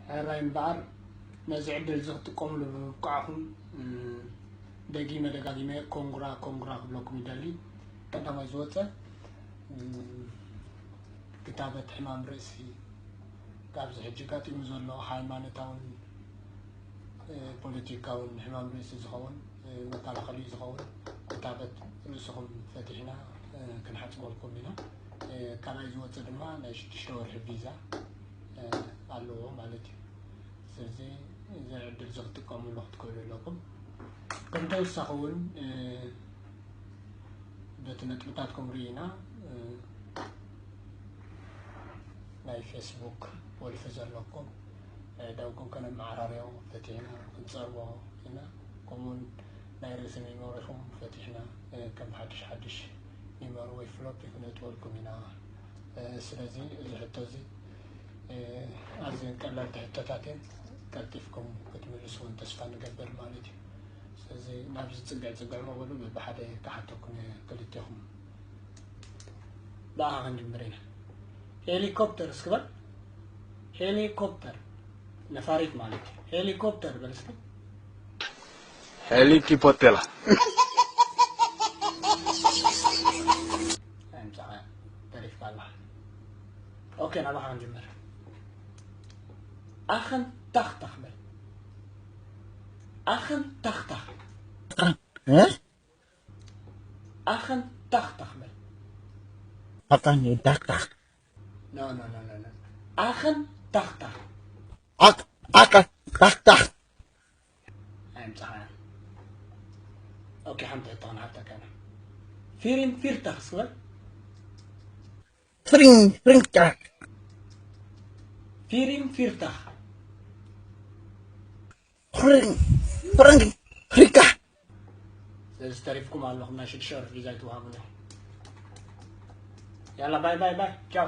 ሕራይ እምበኣር ነዚ ዕድል እዚ ክትጥቀምሉ ብምብቃዕኹም፣ እ፣ ደጊመ ደጋጊመ ኮንግራ፣ ኮንግራ ክብለኩም ይደሊ። ቀዳማይ ዝወፀ፣ እ፣ ክታበት ሕማም ርእሲ፣ ካብዚ ሕጂ ጋጢሙ ዘሎ ሃይማኖታውን፣ እ፣ ፖለቲካውን ሕማም ርእሲ ዝኸውን፣ እ፣ መከላኸሊ ዝኸውን ክታበት ርእስኹም ፈቲሕና፣ እ፣ ክንሓጽበልኩም ኢና። እ፣ ካልኣይ ዝወጽእ ድማ ናይ ሽዱሽተ ወርሒ ቪዛ፣ እ፣ ኣለዎ ማለት እዩ። ስለዚ እዚ ዕድል እዚ ክትጥቀምሉ ክትክእሉ ኣለኩም። ከም ተወሳኺ እውን፣ እ፣ በቲ ነጥብታትኩም ርኢና፣ እ፣ ናይ ፌስቡክ ወልፊ ዘለኩም፣ እ፣ ዳውኩም ከነመዓራርዮ ፈቲሕና ክንጸርቦ ኢና። ከምኡውን ናይ ርእሲ ሜሞሪኹም ፈቲሕና፣ እ፣ ከም ሓድሽ ሓድሽ ሜሞሪ ወይ ፍሎፒ ክነእትወልኩም ኢና። እ፣ ስለዚ እዚ ሕቶ እዚ፣ እ፣ ኣዝየን ቀለልቲ ሕቶታት እየን። ቀልጢፍኩም ክትምልሱ እውን ተስፋ ንገብር ማለት እዩ። ስለዚ ናብዚ ጽግዕ ጽግዕ ምበሉ፣ በብሓደ ክሓተኩም እየ ክልቴኹም። ብኣኻ ክንጅምር ኢና። ሄሊኮፕተር እስኪ በል። ሄሊኮፕተር ነፋሪት ማለት እዩ። ሄሊኮፕተር በል እስኪ። ሄሊኪፖቴላ። ኣይምጻኻ፣ ተሪፍካ ኣለኻ። ኦኬ፣ ናባኻ ክንጅምር። ኣኸን ታኽታኽ በል። ኣኸን ታኽታኽ። እ? ኣኸን ታኽታኽ በል። ኣኸን ታኽታኽ። ኖ፣ ኖ፣ ኖ፣ ኖ፣ ኖ። ኣኸን ታኽታኽ። ኣክ ኣክ ታኽታኽ። ኣይምጻኻ። ኦኬ፣ ሓንቲ ሕቶ ክንሓተካ ኢና። ፊሪም ፊርታኽ እስኪ በል። ፍሪን ፍሪንካ። ፊሪም ፊርታኽ። ፍሪን ፍሪን ፍሪካ። ስለዚ ተሪፍኩም ኣለኹም፣ ናይ ሽዱሽተ ወርሒ ቪዛ ኣይትወሃቡን ኢኹም። ያላ፣ ባይ ባይ ባይ፣ ቻው።